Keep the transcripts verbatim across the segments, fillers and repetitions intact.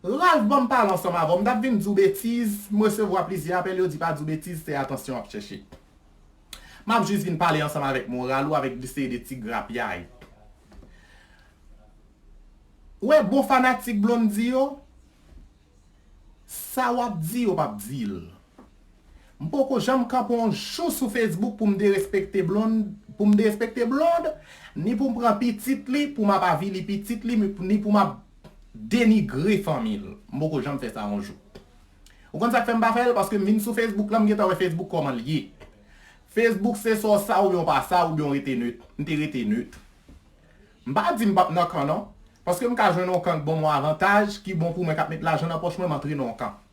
Ralph, ban m pale ansanm avè w. M t ap vin di w betiz, m resevwa plizyè apèl, yo di pa di w betiz, se atansyon w ap chèche. M ap jis vin pale ansanm avèk moral ou, avèk de seri de ti grapyay. Ou wè bon fanatik Blondy yo, sa w ap di, yo p ap di l. M poko janm kanpe yon jou sou Facebook pou m derespekte Blonde, pou m derespekte Blonde, ni pou m pran pitit li, pou m ap avili pitit li, ni pou m ap denigre fanmi l. M poko janm fè sa yon jou. Ou konn sa k fè m pa fè l? Paske m vin sou Facebook la, m gentan wè Facebook kòman l ye. Facebook se swa w sa oubyen w pa sa oubyen w rete net. M te rete net. M pa di m p ap nan kan non. Paske m ka jwenn yon kan k ban m yon avantaj, ki bon pou mwen, k ap met lajan nan pòch mwen, m antre nan yon kan.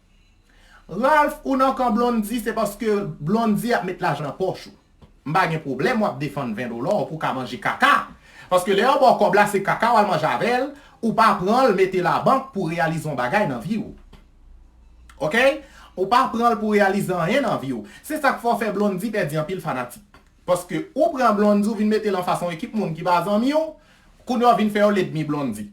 Ralph, ou nan kan Blondy, se paske Blondy ap met lajan nan pòch ou. M pa gen pwoblèm w ap defann ven dola w pou w ka manje kaka. Paske lè yo ba w kòb la, se kaka w al manje avè l, ou pa pran l mete labank pou w reyalize yon bagay nan vi w. Oke? Ou pa pran l pou w reyalize anyen nan vi w. Se sa k fè w fè Blondy pèdi anpil fanatik. Paske ou pran Blondy, ou vin mete l anfas yon ekip moun ki pa zanmi w, kounye a w vin fè yo lènmi Blondy.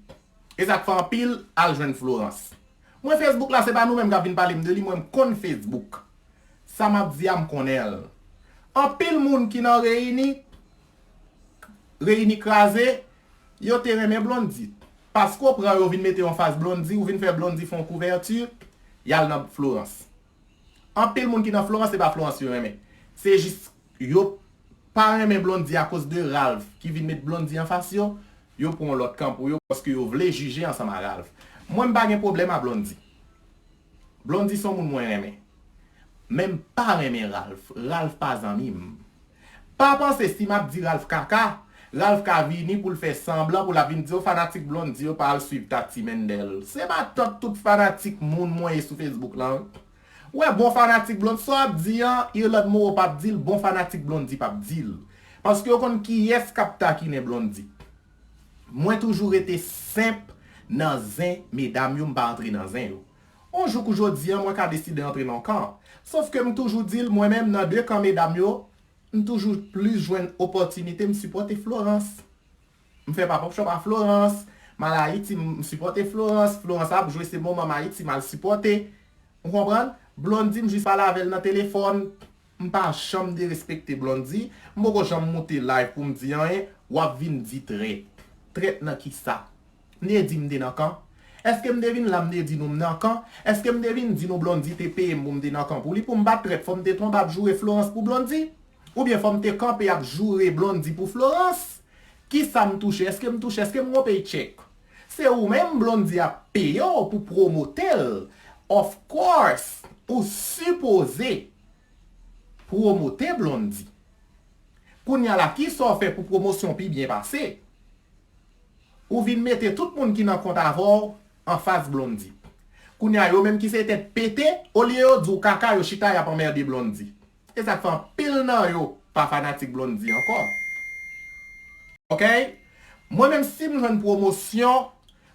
E sa k fè anpil al jwenn Florence. Mwen Facebook la, se pa nou menm k ap vin pale m de li, mwen m konn Facebook. Sa m ap di a, m konnen l. Anpil moun ki nan reyini, reyini kraze, yo te renmen Blondy. Paske w pran yo vin mete yo anfas Blondy, ou vin fè Blondy fè yon kouvèti, y al nan Florence. Anpil moun ki nan Florence, se pa Florence yo renmen. Se jis yo pa renmen Blondy akoz de Ralph ki vin met Blondy anfas yo, yo pran yon lòt kan pou yo, paske yo vle jije ansanm a Ralph. Mwen, m pa gen pwoblèm a Blondy. Blondy se yon moun mwen renmen. Men m pa renmen Ralph. Ralph pa zanmi m. Pa panse si m ap di Ralph kaka, Ralph ka vini pou l fè sanblan, pou l ap vin di, o, fanatik Blondy yo pa al swiv Tati Mendel. Se matant tout fanatik moun mwen ye sou Facebook lan. Ou wè bon fanatik Blondy, sa w ap di an, Irlande Moreau p ap di l, bon fanatik Blondy p ap di l. Paske yo konn kiyès k ap takinen Blondy. Mwen toujou rete senp nan zen medam yo, m pa antre nan zen yo. On jou kou jodi an, mwen ka deside antre nan yon kan. Sòf ke m toujou di l, mwen menm nan de kan medam yo, m toujou plis jwenn opòtinite m sipòte Florence. M fè pa pòp chòp a Florence, m al Ayiti, m sipòte Florence, Florence ap jwe, se moman m Ayiti, m al sipòte. Ou konprann? Blondy, m jis pale avè l nan telefòn. M pa janm derespekte Blondy. M poko janm moute live pou m di anyen. W ap vin di trèt. Trèt nan kisa? M te di m te nan kan? Èske m te vin la m te di nou m nan kan? Èske m te vin di nou Blondy te peye m pou m te nan kan pou li? Pou m pa t trèt, fò m te tonbe ap joure Florence pou Blondy? Oubyen fò m te kanpe ap joure Blondy pou Florence? Kisa m touche? Èske m touche? Èske m gon paycheck? Se ou menm Blondy ap peye w pou pwomote l. Of course, ou sipoze pwomote Blondy. Kounye a la, kisa w fè pou pwomosyon pi byen pase? Ou vin mete tout moun ki nan kont avè w anfas Blondy. Kounye a, yo menm ki se tèt pete, olye yo di w kaka, yo chita y ap anmède Blondy. E sa k fè anpil nan yo pa fanatik Blondy ankò. Oke? Mwen menm si m jwenn pwomosyon,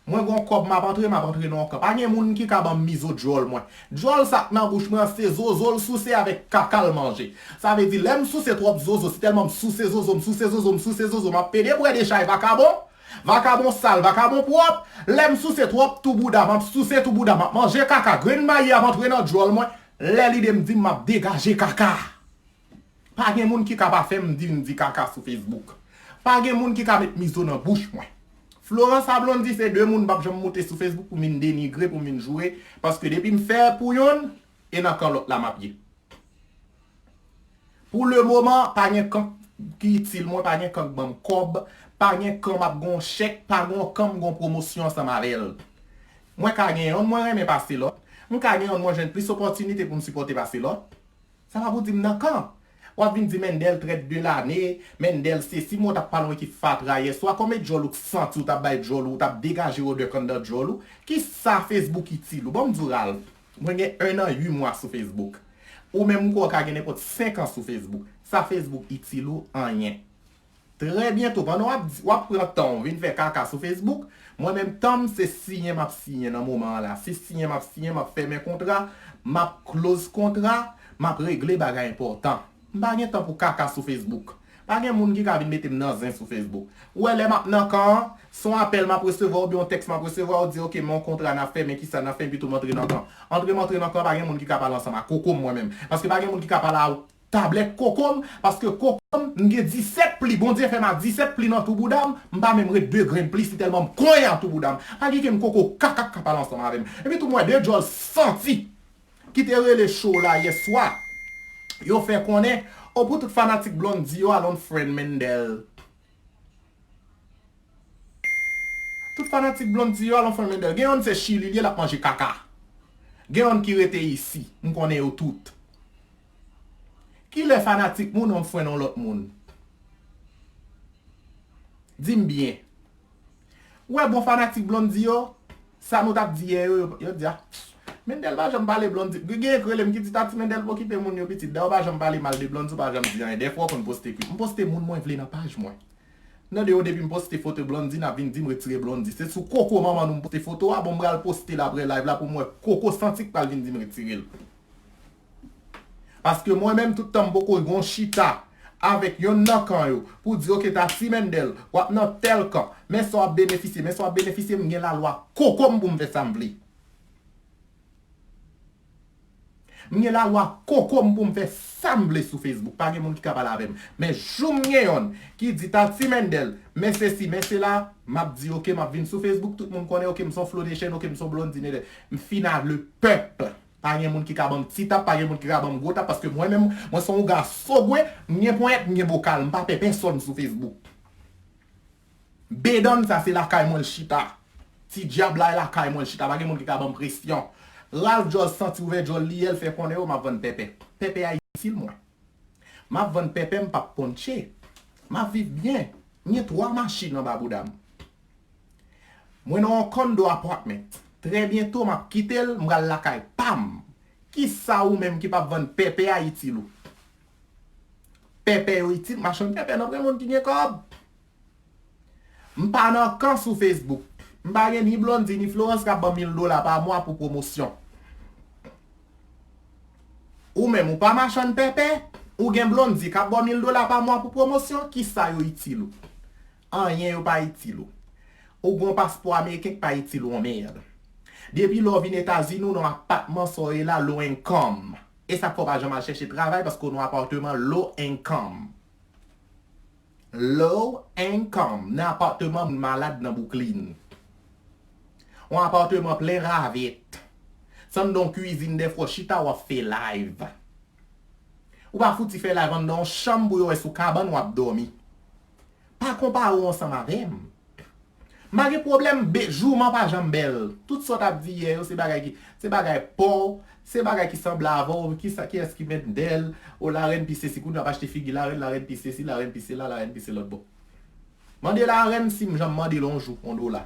mwen gon kòb m ap antre, m ap antre nan yon kan. Pa gen moun ki ka ban m mizo djòl mwen. Djòl sa k nan bouch mwen an se zozo l souse avèk kaka l manje. Sa vle di lè m souse twòp zozo, si tèlman m souse zozo, m souse zozo, m souse zozo, m ap pede bwè de chay vakabon. Vakabon sal, vakabon pwòp. Lè m souse twòp tou bouda, m ap souse tou bouda, m ap manje kaka. Grenn mayi ap antre nan djòl mwen. Lè lide m di m, m ap degaje kaka. Pa gen moun ki ka pa fè m di m di kaka sou Facebook. Pa gen moun ki ka met mizo nan bouch mwen. Florence a Blondy se de moun m p ap janm moute sou Facebook pou m vin denigre, pou m vin joure, paske depi m fè pou yonn, e nan kan lòt la m ap ye. Pou le moman, pa gen kan ki itil mwen, pa gen kan k ban m kòb, pa gen kan m ap gen yon chèk, pa gen yon kan m gen yon pwomosyon ansanm avè l. Mwen ka gen yonn mwen renmen pase lòt, m ka gen yonn mwen jwenn plis opòtinite pou m sipòte pase lòt. Sa pa pou di m nan kan. W ap vin di Mendel trèt de lane, Mendel sesi, mwen w t ap pale yon ekip fatra yèswa, kòman djòl ou k santi w t ap bay djòl ou, w t ap degaje odè k anndan djòl ou, kisa Facebook itil ou? Ban m di w Ralph, mwen gen en an uit mwa sou Facebook. Ou menm m kwè w ka gen nenpòt senk an sou Facebook. Sa Facebook itil ou? Anyen. Trè byento, pandan w ap, w ap pran tan w vin fè kaka sou Facebook, mwen menm tan m se siyen m ap siyen nan moman an la. Se siyen m ap siyen, m ap fèmen kontra, m ap close kontra, m ap regle bagay enpòtan. M pa gen tan pou kaka sou Facebook. Pa gen moun ki ka vin mete m nan zen sou Facebook. Ou wè lè m ap nan kan an, se yon apèl m ap resevwa oubyen yon tèks m ap resevwa, ou di, "Ok, men yon kontra n ap fè, men kisa n ap fè," epi tou m antre nan kan. Antre m antre nan kan, pa gen moun ki ka pale ansanm ak koko m mwen menm. Paske pa gen moun ki ka pale a tablèt koko m, paske koko m, m gen disèt pli. Bondye fè m a disèt pli nan tou bouda m, m pa menm ret de grenn pli si tèlman m konyen a tou bouda m. Pa gen kenn koko kaka k ka pale ansanm avè m. Epi tou m wè de djòl santi ki te rele show la yè swa, yo fè konnen, o pou tout fanatik Blondy yo al on friend Mendel. Tout fanatik Blondy yo al on friend Mendel. Gen yonn se Chili li ye, l ap manje kaka. Gen yonn ki rete isi, m konnen yo tout. Kilè fanatik moun on friend on lòt moun? Di m byen. Ou wè bon fanatik Blondy yo, sa nou t ap di yè yo, yo, yo di a, Mendel pa janm pale Blondy. Gen, gen k rele m ki di, "Tati, Mendel pa okipe moun yo pitit. Dayè w pa janm pale mal de Blondy, ou pa janm di anyen. Dèfwa w konn poste kwit." M poste moun mwen vle nan paj mwen. Nan de yo depi m poste foto Blondy, n ap vin di m retire Blondy. Se sou koko manman nou m poste foto a, bon m pral poste l apre live la pou m wè koko santi k pral vin di m retire l. Paske mwen menm tout tan m poko gon chita avèk yonn nan kan yo pou di, "Ok, Tati Mendel, w ap nan tèl kan, men sa w ap benefisye, men sa w ap benefisye," m gen lalwa koko m pou m fè sa m vle. M gen lalwa koko m pou m fè sa m vle sou Facebook. Pa gen moun ki ka pale avè m. Men jou m gen yonn ki di, "Tati Mendel, men sesi, men sela," m ap di, "Ok, m ap vin sou Facebook, tout moun konnen, ok, m son Flow Nation, ok, m son Blondy Nede." M fin avle pèp. Pa gen moun ki ka ban m ti tap, pa gen moun ki ka ban m gwo tap, paske mwen menm, mwen se yon gason gwe, m gen ponyèt, m gen bokal, m pa pè pèsonn sou Facebook. Bedann sa se lakay mwen l chita. Ti dyab la e lakay mwen l chita, pa gen moun ki ka ban m presyon. Ralph Djòl santi ouvè djòl li yè, l fè konnen yo m ap vann pèpè. Pèpè a itil mwen. M ap vann pèpè, m p ap ponche. M ap viv byen. M gen twa machin anba bouda m. Mwen nan yon condo apartment. Trè byento m ap kite l, m pral lakay pa m. Kisa ou menm ki p ap vann pèpè a itil ou? Pèpè yo itil, machann pèpè nan pran moun ki gen kòb. M pa nan kan sou Facebook. M pa gen ni Blondy ni Florence k ap ban mil dola pa mwa pou pwomosyon. Ou menm ou pa machann pèpè, ou gen Blondy k ap ba w mil dola pa mwa pou pwomosyon, kisa yo itil ou? Anyen yo pa itil ou. Ou gon paspò ameriken k pa itil ou yon mèd. Depi lè w vin Etazini, ou nan apatman sa w ye la, low income. E sa k fè w pa janm al chèche travay, paske w nan apatman low income. Low income, nan apatman moun malad nan Brooklyn. Yon apatman plen ravèt. Sann don kwizin dèfwa w chita w ap fè live. Ou pa fouti fè live anndan yon chanm pou yo wè sou kabann w ap dòmi. Pa konpare w ansanm avè m. M pa gen pwoblèm, be- jouman pa janm bèl. Tout sa w t ap di yè yo, se bagay ki, se bagay pa w, se bagay ki sanble avè w, kisa, kiyès ki Mendel, o larèn pi sesi, kounye a w ap achte figi larèn, larèn pi sesi, larèn pi sela, larèn pi se lòt bò. Mande larèn si m janm mande l yon jou, yon dola.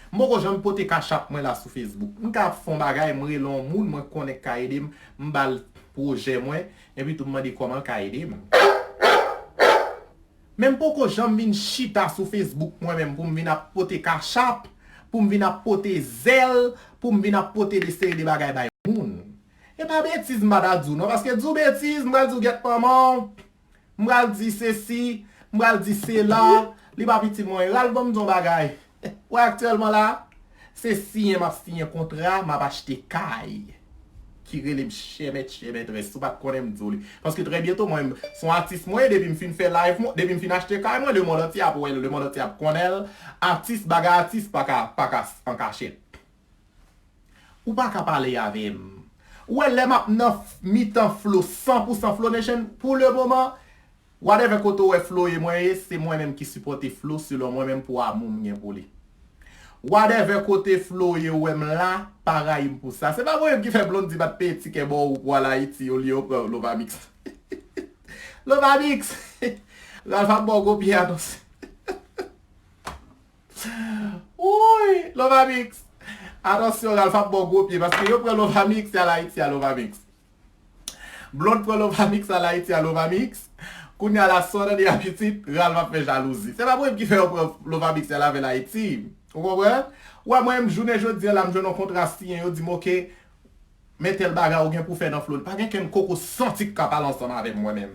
M poko janm pote Cash App mwen la sou Facebook. M ka ap fè yon bagay, m rele yon moun, mwen konnen k ka ede m, m ba l pwojè mwen, epi tou m mande kòman l ka ede m. Men m poko janm vin chita sou Facebook mwen menm pou m vin ap pote Cash App, pou m vin ap pote Zelle, pou m vin ap pote de seri de bagay bay moun. E pa betiz m pa ta di w non, paske di w betiz, m pral di w gèt manman w, m pral di sesi, m pral di sela, li p ap itil mwen. Ralph, ban m di w yon bagay. Wè aktyèlman la, se siyen m ap siyen kontra, m ap achte kay. Ki rele m chè mèt, chè mètrès. Si w pa t konnen m di w li. Paske trè byento, mwen, se yon atis mwen ye, depi m fin fè live mwen, depi m fin achte kay mwen, lemonn antye ap wè l, lemonn antye ap konnen l. Atis, bagay atis pa ka, pa ka an kachèt. Ou pa ka pale avè m. Ou wè lè m ap nan f- mitan Flow, san pou san Flow Nation, pou le moman, whatever kote w wè Flow ye mwen ye, se mwen menm ki sipòte Flow selon mwen menm pou amou m gen pou li. Whatever kote Flow ye w wè m la, pa rayi m pou sa. Se pa mwen menm ki fè Blondy pa t peye tikè ba w pou w al Ayiti olye w pran Lovamix. Lovamix! Ralph ap ba w gwo pye anons. Woy, Lovamix. Atansyon, Ralph ap ba w gwo pye, paske yo pran Lovamix, y al Ayiti a Lovamix. Blonde pran Lovamix, al Ayiti a Lovamix. Kounye a la, sa w tande a pitit, Ralph ap fè jalouzi. Se pa mwen ki fè yo pran Lovamix, y al avè l Ayiti. Ou konprann? Wè, mwen menm, jounen jodi a la, m jwenn yon kontra siyen, yo di m, "Ok, men tèl bagay ou gen pou fè nan Flow." Pa gen kenn koko santi k ka pale ansanm avè m, mwen menm.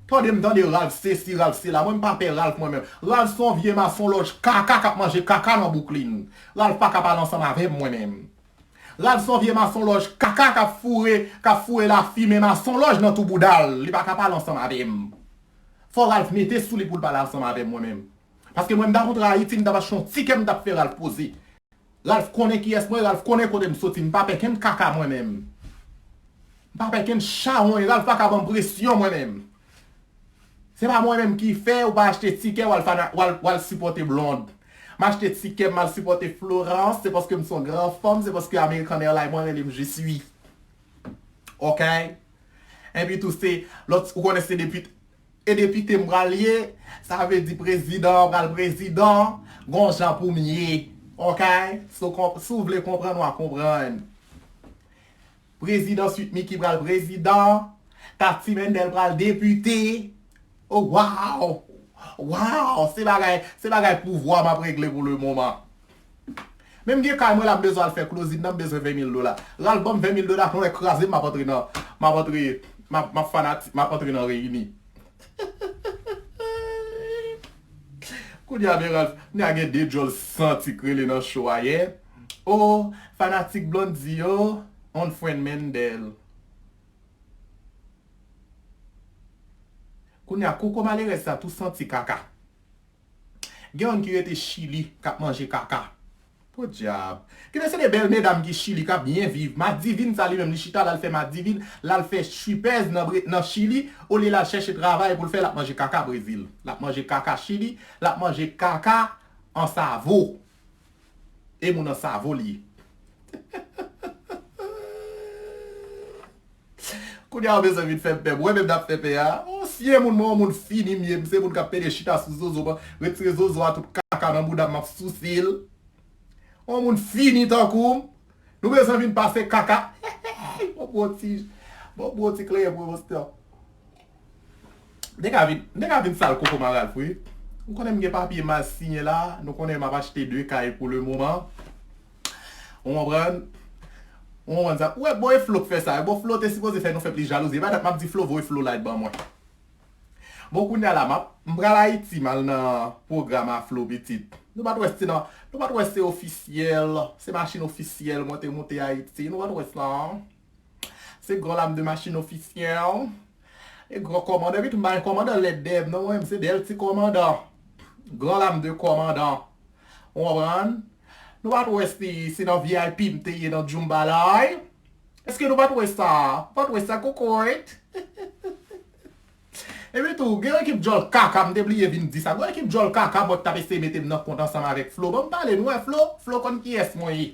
Tande m tande Ralph sesi, Ralph sela. Mwen m pa pè Ralph mwen menm. Ralph se yon vye masonlòj kaka k ap manje kaka nan Brooklyn. Ralph pa ka pale ansanm avè m mwen menm. Ralph se yon vye masonlòj kaka k ap foure, k ap foure lafimen masonlòj nan tou bouda l. Li pa ka pale ansanm avè m. Fò Ralph mete sou li pou l pale ansanm avè m mwen menm. Paske mwen m ta kontre Ayiti, m t ap achte yon tikè, m t ap fè Ralph poze. Ralph konnen kiyès mwen, Ralph konnen kote m soti. M pa pè kenn kaka mwen menm. M pa pè kenn chawony, Ralph pa ka ban m presyon mwen menm. Se pa mwen menm ki fè ou pa achte tikè, w al fana, w al, w al sipòte Blonde. M achte tikè, m al sipòte Florence, se paske m se yon gran fanm, se paske American Airlines mwen rele m Je suis. Ok? Epi tou se, lòt, ou konnen se depite, e depite m pral ye, sa vle di prezidan an pral prezidan, gon jan pou m ye. Ok? Si w konp-, si w vle konprann, w a konprann. Prezidan Sweet Micky pral prezidan, Tati Mendel pral depite. Oh, wow! Wow! Se bagay, se bagay pouvwa m ap regle pou le moman. Menm gen kay mwen la m bezwen al fè closing nan, m bezwen ven mil dola. Ralph ban m ven mil dola, tonnè kraze m, m ap antre nan, m ap antre, m ap, m ap fanati-, m ap antre nan reyini. Kounye a, men Ralph, kounye a gen de djòl santi k rele nan show a yè. Oh, fanatik Blondedy yo, on friend Mendel. Kounye a, koko malerèz sa tou santi kaka. Gen youn ki rete Chili, k ap manje kaka. Podyab. Kite se de bèl medam ki Chili, k ap byen viv. Madivin sa li menm, li chita, l al fè madivin, l al fè strippers nan Bre-, nan Chili, olye l al chèche travay pou l fè, l ap manje kaka Brezil. L ap manje kaka Chili, l ap manje kaka an savo. E moun an savo li ye. Kounye a, w bezwen vin fè m pè. Mwen menm n ap fè pè a. Ansyen moun, mwen, yon moun fini m ye. M se moun k ap pede chita sou zozo, retire zozo a tout kaka nan bouda m, m ap souse l. Yon moun fini tankou m. Nou bezwen vin pase kaka. Bon, bon ti, bon, bon ti kleren pou yo, monstè. M te ka vin, m te ka vin sal koko Maralf, wi. Ou konnen m gen papye m al siyen la, nou konnen m ap achte de kay pou le moman. Ou konprann? Ou konprann sa? Ou wè, bon, e Flo k fè sa. Bon, Flo te sipoze fè nou fè plis jalouzi. E pa dat m ap di Flo voye Flo light ban mwen. Bon, kounye a la, m ap, m pral Ayiti, m al nan pwogram a Flo pitit. Nou pa t wè se nan, nou pa t wè se ofisyèl, se machin ofisyèl mwen te moute Ayiti. Nou pa t wè sa? Se gran lam de machin ofisyèl. E gran kòmandan, epi tou m pa gen kòmandan lèd dèyè m, non, mwen, se bèl ti kòmandan. Gran lam de kòmandan. Ou konprann? Nou pa t wè si, si nan V I P m te ye nan Djoumbalay. Èske nou pa t wè sa? Pa t wè sa, kokoyt? Epi tou, gen yon ekip djòl kaka, m te bliye vin di sa. Gen yon ekip djòl kaka, mwen, k t ap eseye mete m nan kont ansanm avèk Flo. Bon, m pale, nou wè Flo? Flo konn kiyès mwen ye.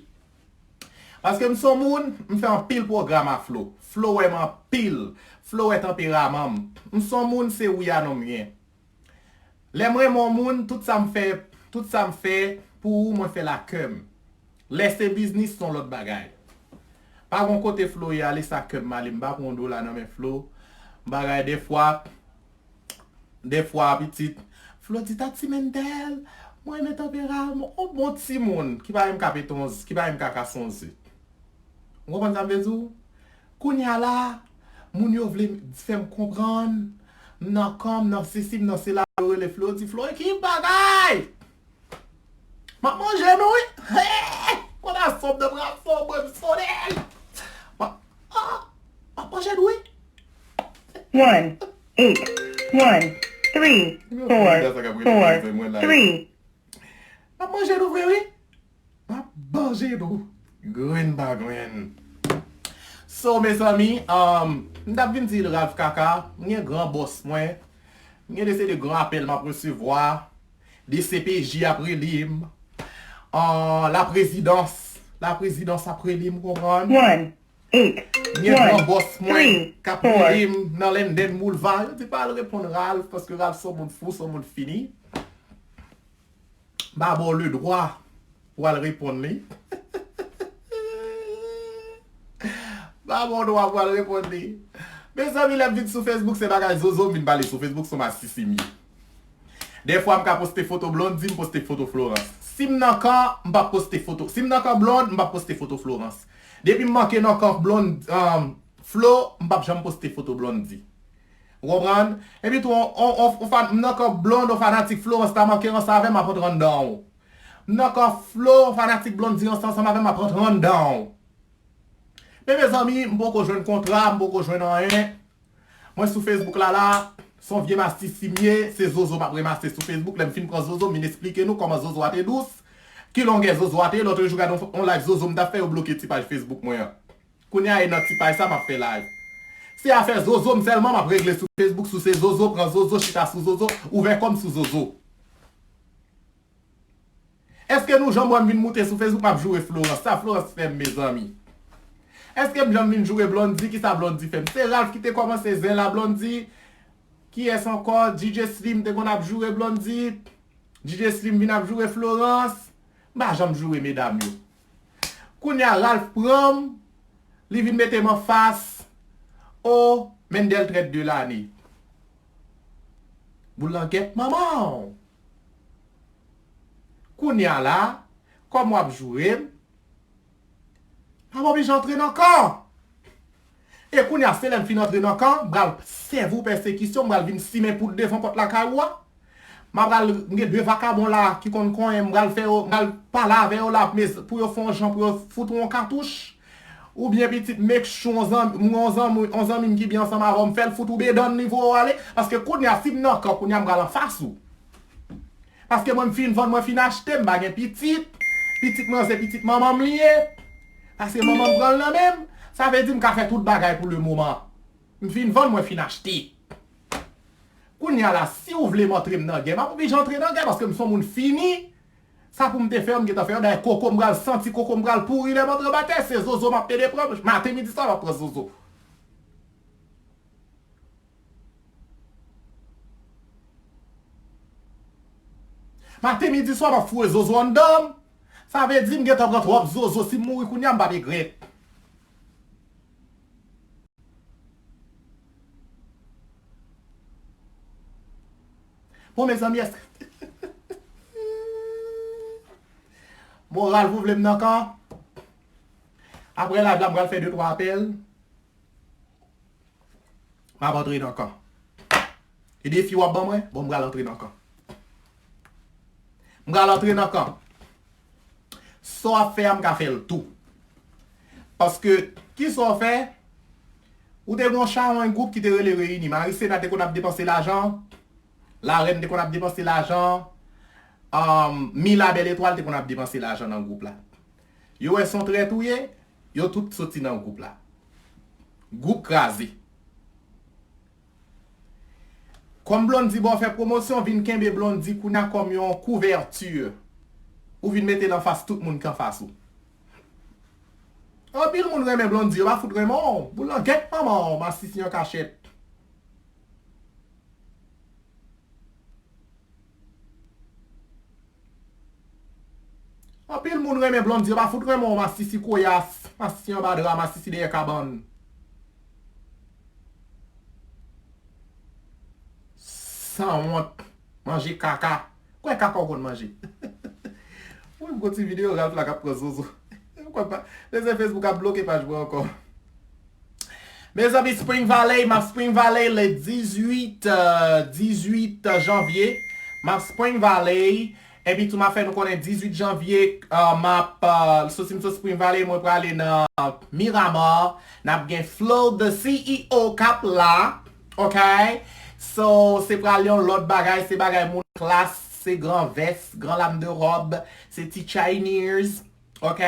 Paske m se yon moun, m fè anpil pwogram a Flo. Flo wè m anpil. Flo wè tanperaman m. M se yon moun, se wi a non m gen. Lè m renmen yon moun, tout sa m fè, tout sa m fè pou ou, mwen fè l ak kè m. Lè se biznis, se yon lòt bagay. Pa gon kote Flo ye ale, sa kè m ale, m pa pran yon dola nan men Flo. Bagay dèfwa, dèfwa, pitit, Flo di, "Tati Mendel, mwen renmen tanperaman w, yon bon timoun ki pa menm ka pete yon z-, ki pa menm ka kase yon ze." Ou konprann sa m vle di w? Kounye a la, moun yo vle fè m konprann, m nan kan, m nan sesi, m nan sela, yo rele Flo, yo di, "Flo, ki bagay?" M ap manje nou, wi. Hey! Konn a sòm nan bra fò, mwen, m sonnen. M ap, ah, m ap manje nou, wi. One, eight, one, three, four, four, three. M ap manje nou vre, wi. M ap manje nou. Grenn pa grenn. So, mezanmi, um, m t ap vin di Ralph Kaka, m gen gran bòs mwen. M gen de se de gran apèl m ap resevwa. D C P J ap rele m. Ah, laprezidans, laprezidans ap rele m, konprann? One, eight, m gen gran bòs mwen k ap rele m nan Linden Boulevard. Yo di pa al reponn Ralph, paske Ralph se yon moun fou, se yon moun fini. M pa ba w ledwa pou w al reponn li. M pa ba w dwa pou w al reponn li. Mezanmi, lè m vin sou Facebook, se bagay zozo m vin pale sou Facebook, se yon masisi m ye. Dèfwa, m ka poste foto Blondy, m poste foto Florence. Si m nan kan, m p ap poste foto. Si m nan kan Blonde, m p ap poste foto Florence. Depi m manke nan kan Blonde, um, Flo, m p ap janm poste foto Blondy. Ou konprann? Epi tou, on, on, on, on fan, m nan kan Blonde, on fanatik Florence ta manke ranse avè m, m ap antre anndan w. M nan kan Flo, on fanatik Blonde di ranse ansanm avè m, m ap antre anndan w. Men mezanmi, m poko jwenn kontra, m poko jwenn anyen. Mwen sou Facebook la la, se yon vye masisi m ye, se zozo m ap remase sou Facebook. Lè m fin pran zozo, m vin esplike nou kòman zozo a te dous, ki longè zozo a te ye. Lòt jou gade yon, yon live zozo m t ap fè, yo bloke ti paj Facebook mwen an. Kounye a e nan ti paj sa m ap fè live. Se afè zozo m sèlman m ap regle sou Facebook, sou se zozo, pran zozo, chita sou zozo, ouvè kò m sou zozo. Èske nou janm wè m vin moute sou Facebook m ap joure Florence? Sa Florence fè m, mezanmi? Èske m janm vin joure Blondy? Kisa Blondy fè m? Se Ralph ki te kòmanse zen la Blondy. Kiyès ankò? D J Slim te konn ap joure Blondy. D J Slim vin ap joure Florence. M pa janm joure medam yo. Kounye a Ralph pran m, li vin mete m anfas. O, Mendel trèt de lane. Boul langèt manman w. Kounye a la, kòm w ap joure m, m ap oblije antre nan kan. E kounye a, se lè m fin antre nan kan, m pral sèvi w pèsekisyon, m pral vin simen poud devan pòt lakay ou a. M ap pral, m gen de vakabon la ki konn konyen, m pral fè yo, m pral pale avè yo la, pou yo fè yon jan, pou yo fout ou yon katouch. Oubyen pitit make sure yon zanmi, yon zanmi, yon zanmi m ki byen ansanm avè w, m fè l fout ou bedann li voye w ale. Paske kounye a, si m nan kan, kounye a m pral anfas ou. Paske mwen m fin vann, mwen fin achte, m pa gen pitit. Pitit mwen se pitit manman m li ye. Paske manman m pran l nan men m. Sa vle di m ka fè tout bagay pou lemoman. M fin vann, mwen fin achte. Kounye a la, si w vle m antre m nan gè, m ap oblije antre nan gè paske m se yon moun fini. Sa pou m te fè yo, m gentan fè yo. Dayè koko m pral santi, koko m pral pouri lè m antre batè. Se zozo m ap pede pran. Maten, midi, swa m ap pran zozo. Maten, midi, swa m ap foure zozo anndan m. Sa vle di m gentan pran twòp zozo. Si m mouri kounye a, m p ap regrèt. Bon, mezanmi, èske moral pou vle m nan kan? Apre live la, m pral fè de twa apèl. M ap antre nan kan. E defi w ap ban mwen? Bon, m pral antre nan kan. M pral antre nan kan. Sa w ap fè a, m ka fè l tou. Paske, kisa w fè? Ou te gen yon chawony gwoup ki te rele Reyini. Marisena te konn ap depanse lajan. Larèn te konn ap depanse lajan. Um, Mila Bèl Etwal te konn ap depanse lajan nan gwoup la. Yo wè se yon trèt ou ye, yo tout soti nan gwoup la. Gwoup kraze. Kòm Blondy ba w fè pwomosyon, vin kenbe Blondy kounye a kòm yon kouvèti. Ou vin mete l anfas tout moun k anfas ou. Anpil moun renmen Blondy, yo pa fout renmen w. Boul langèt manman w, masisi an kachèt. Anpil moun renmen Blondy, yo pa fout renmen w, masisi koyas, masisi anba dra, masisi dèyè kabann. Sanwont, manje kaka. Kwè kaka w konn manje. Wi, m gon ti videyo Ralph la k ap pran zozo. M kwè pa. Lese Facebook ap bloke paj mwen ankò. Mezanmi, Spring Valley, m ap Spring Valley le dizuit, euh, dizuit janvye. M ap Spring Valley. Epi tou, m ap fè nou konnen dizuit janvye, euh, m ap, euh, soti m sot Spring Valley, mwen prale nan Miramar. N ap gen Flo, the C E O, k ap la. Ok? So, se pral yon lòt bagay, se bagay moun klas, se gran vès, gran lam de ròb, se ti Chinese. Ok?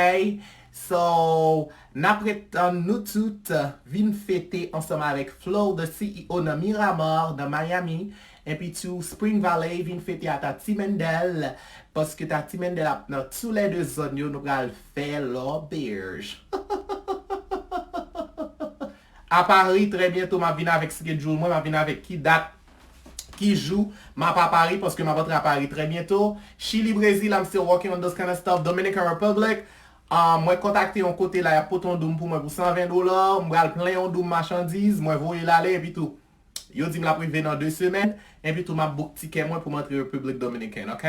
So, n ap ret tann nou tout vin fete ansanm avèk Flo, the C E O nan Miramar, nan Miami. Epi tou, Spring Valley vin fete a Tati Mendel, paske Tati Mendel ap nan toulède zòn yo, nou pral fè lòbèj. A Paris, trè byento, m ap vin avèk schedule mwen, m ap vin avèk ki dat, ki jou m ap a Paris, paske m ap antre a Paris trè byento. Chili, Brezil, I'm still working on those kind of stuff. Dominican Republic, ah, mwen kontakte yon kote la, y ap pote yon doum pou mwen pou san ven dola, m pral plen yon doum machandiz, mwen voye l ale, epi tou, yo di m l ap rive nan de semèn, epi tou m ap book tikè mwen pou m antre Repiblik Dominikèn, ok?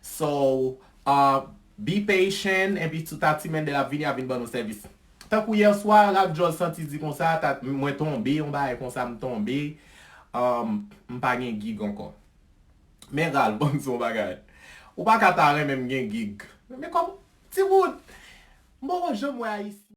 So, uh, be patient, epi tou Tati Mendel ap vini, ap vin ban nou sèvis. Tankou yè swa, Rap Djòl santi di konsa, ta, mwen tonbe, yon bagay konsa, m tonbe. um, m pa gen gig ankò. Men Ralph, ban m di w yon bagay. Ou pa ka ta renmen m gen gig. Men kòm, timoun, m poko janm wè Ayisyen.